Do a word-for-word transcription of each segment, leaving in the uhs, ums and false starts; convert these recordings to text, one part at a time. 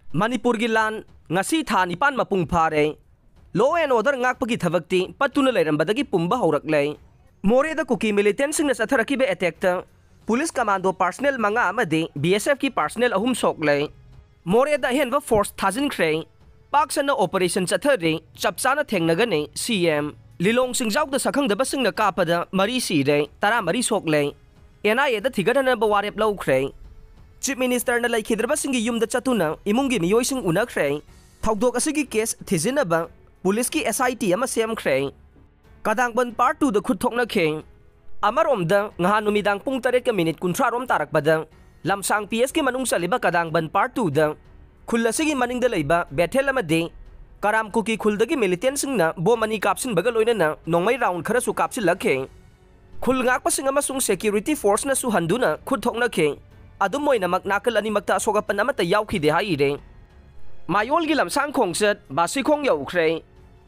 ꯃꯅꯤꯄꯨꯔꯒꯤ ꯂꯥꯟ ꯉꯁꯤ ꯊꯥ ꯅꯤꯄꯥꯟ ꯃꯄꯨꯡ ꯐꯥꯔꯦ꯫ Law and order ꯉꯥꯛꯄꯒꯤ ꯊꯕꯛꯇꯤ ꯄꯠꯇꯨꯅ ꯂꯩꯔꯝꯕꯗꯒꯤ ꯄꯨꯝꯕ ꯍꯧꯔꯛꯂꯦ꯫ ꯃꯣꯔꯦꯗ ꯀꯨꯀꯤ militantꯁꯤꯡꯅ ꯆꯠꯊꯔꯛꯈꯤꯕ attackꯇ police commando personnel ꯃꯉꯥ ꯑꯃꯗꯤ BSFꯀꯤ personnel ꯑꯍꯨꯝ ꯁꯣꯛꯂꯦ꯫ ꯃꯣꯔꯦꯗ ꯑꯍꯦꯟꯕ force ꯊꯥꯖꯤꯟꯈ꯭ꯔꯦ꯫ ꯄꯥꯛ ꯁꯟꯅ operation ꯆꯠꯊꯔꯤ, ꯆꯞ ꯆꯥꯅ ꯊꯦꯡꯅꯒꯅꯤ, CM꯫ ꯂꯤꯂꯣꯡ ꯆꯤꯡꯖꯥꯎꯗ ꯁꯛꯈꯪꯗꯕꯁꯤꯡꯅ ꯀꯥꯞꯄꯗ ꯃꯔꯤ ꯁꯤꯔꯦ, ꯇꯔꯥꯃꯔꯤ ꯁꯣꯛꯂꯦ꯫ NIAꯗ ꯊꯤꯒꯠꯅꯅꯕ ꯋꯥꯔꯦꯞ ꯂꯧꯈ꯭ꯔꯦ꯫ Chief Ministerꯅ ꯂꯩꯈꯤꯗ꯭ꯔꯕꯁꯤꯡꯒꯤ ꯌꯨꯝꯗ ꯆꯠꯇꯨꯅ ꯏꯃꯨꯡꯒꯤ ꯃꯤꯑꯣꯏꯁꯤꯡ ꯎꯅꯈ꯭ꯔꯦ꯫ ꯊꯧꯗꯣꯛ ꯑꯁꯤꯒꯤ case ꯊꯤꯖꯤꯟꯅꯕ policeꯀꯤ SIT ꯑꯃ ꯁꯦꯝꯈ꯭ꯔꯦ꯫ ꯀꯗꯥꯡꯕꯟ Part twoꯗ ꯈꯨꯠ ꯊꯣꯛꯅꯈꯤ꯫ ꯑꯃꯔꯣꯝꯗ, ꯉꯍꯥꯟ ꯅꯨꯃꯤꯗꯥꯡ ꯄꯨꯡ ꯇꯔꯦꯠꯀ minute ꯀꯨꯟꯊ꯭ꯔꯥ ꯔꯣꯝ ꯇꯥꯔꯛꯄꯗ ꯂꯝꯁꯥꯡ PSꯀꯤ ꯃꯅꯨꯡ ꯆꯜꯂꯤꯕ ꯀꯗꯥꯡꯕꯟ Part twoꯗ ꯈꯨꯜ ꯑꯁꯤꯒꯤ ꯃꯅꯤꯡꯗ ꯂꯩꯕ ꯕꯦꯊꯦꯜ ꯑꯃꯗꯤ ꯀꯔꯥꯝ ꯀꯨꯀꯤ ꯈꯨꯜꯗꯒꯤ militantꯁꯤꯡꯅ bomb ꯑꯅꯤ ꯀꯥꯞꯁꯤꯟꯕꯒ ꯂꯣꯏꯅꯅ ꯅꯣꯡꯃꯩ round ꯈꯔꯁꯨ ꯀꯥꯞꯁꯤꯜꯂꯛꯈꯤ꯫ ꯈꯨꯜ ꯉꯥꯛꯄꯁꯤꯡ ꯑꯃꯁꯨꯡ security forceꯅꯁꯨ ꯍꯟꯗꯨꯅ ꯈꯨꯠ ꯊꯣꯛꯅꯈꯤ꯫ ꯑꯗꯨꯝ ꯑꯣꯏꯅꯃꯛ, ꯅꯥꯀꯜ ꯑꯅꯤꯃꯛꯇ ꯑꯁꯣꯛ ꯑꯄꯟ ꯑꯃꯠꯇ ꯌꯥꯎꯈꯤꯗꯦ ꯍꯥꯏꯔꯤ꯫ ꯃꯌꯣꯜꯒꯤ ꯂꯝꯁꯥꯡ ꯈꯣꯡꯆꯠ ꯕꯥꯁꯤꯈꯣꯡ ꯌꯧꯈ꯭ꯔꯦ꯫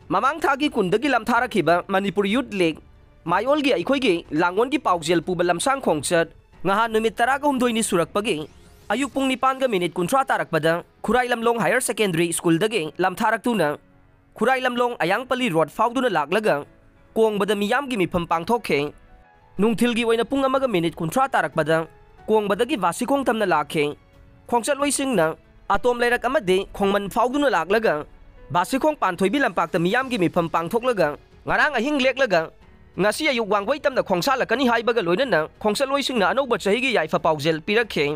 ꯃꯃꯥꯡ ꯊꯥꯒꯤ ꯀꯨꯟꯗꯒꯤ ꯂꯝꯊꯥꯔꯛꯈꯤꯕ ꯃꯅꯤꯄꯨꯔ Youth League ꯃꯌꯣꯜꯒꯤ ꯑꯩꯈꯣꯏꯒꯤ ꯂꯥꯡꯒꯣꯜꯒꯤ ꯄꯥꯎꯖꯦꯜ ꯄꯨꯕ ꯂꯝꯁꯥꯡ ꯈꯣꯡꯆꯠ ꯉꯍꯥꯟ ꯅꯨꯃꯤꯠ ꯇꯔꯥꯒ ꯍꯨꯝꯗꯣꯏꯅꯤ ꯁꯨꯔꯛꯄꯒꯤ ꯑꯌꯨꯛ ꯄꯨꯡ ꯅꯤꯄꯥꯟꯒ minute ꯀꯨꯟꯊ꯭ꯔꯥ ꯇꯥꯔꯛꯄꯗ ꯈꯨꯔꯥꯏ ꯂꯝꯂꯣꯡ Higher Secondary Schoolꯗꯒꯤ ꯂꯝꯊꯥꯔꯛꯇꯨꯅ ꯈꯨꯔꯥꯏ ꯂꯝꯂꯣꯡ ꯑꯌꯥꯡꯄꯜꯂꯤ road ꯐꯥꯎꯗꯨꯅ ꯂꯥꯛꯂꯒ ꯀꯣꯡꯕꯗ ꯃꯤꯌꯥꯝꯒꯤ ꯃꯤꯐꯝ ꯄꯥꯡꯊꯣꯛꯈꯤ꯫ ꯅꯨꯡꯊꯤꯜꯒꯤ ꯑꯣꯏꯅ ꯄꯨꯡ ꯑꯃꯒ minute ꯀꯨꯟꯊ꯭ꯔꯥ ꯇꯥꯔꯛꯄꯗ ꯀꯣꯡꯕꯗꯒꯤ ꯕꯥꯁꯤꯈꯣꯡ ꯇꯝꯅ ꯂꯥꯛꯈꯤ꯫ ꯈꯣꯡꯆꯠꯂꯣꯏꯁꯤꯡꯅ ꯑꯇꯣꯝ ꯂꯩꯔꯛ ꯑꯃꯗꯤ ꯈꯣꯡꯃꯟ ꯐꯥꯎꯗꯨꯅ ꯂꯥꯛꯂꯒ ꯕꯥꯁꯤꯈꯣꯡ ꯄꯥꯟꯊꯣꯏꯕꯤ ꯂꯝꯄꯥꯛꯇ ꯃꯤꯌꯥꯝꯒꯤ ꯃꯤꯐꯝ ꯄꯥꯡꯊꯣꯛꯂꯒ ꯉꯔꯥꯡ ꯑꯍꯤꯡ ꯂꯦꯛꯂꯒ ꯉꯁꯤ ꯑꯌꯨꯛ ꯋꯥꯡꯒꯣꯏ ꯇꯝꯅ ꯈꯣꯡꯁꯥꯜꯂꯛꯀꯅꯤ ꯍꯥꯏꯕꯒ ꯂꯣꯏꯅꯅ ꯈꯣꯡꯆꯠꯂꯣꯏꯁꯤꯡꯅ ꯑꯅꯧꯕ ꯆꯍꯤꯒꯤ ꯌꯥꯏꯐ ꯄꯥꯎꯖꯦꯜ ꯄꯤꯔꯛꯈꯤ꯫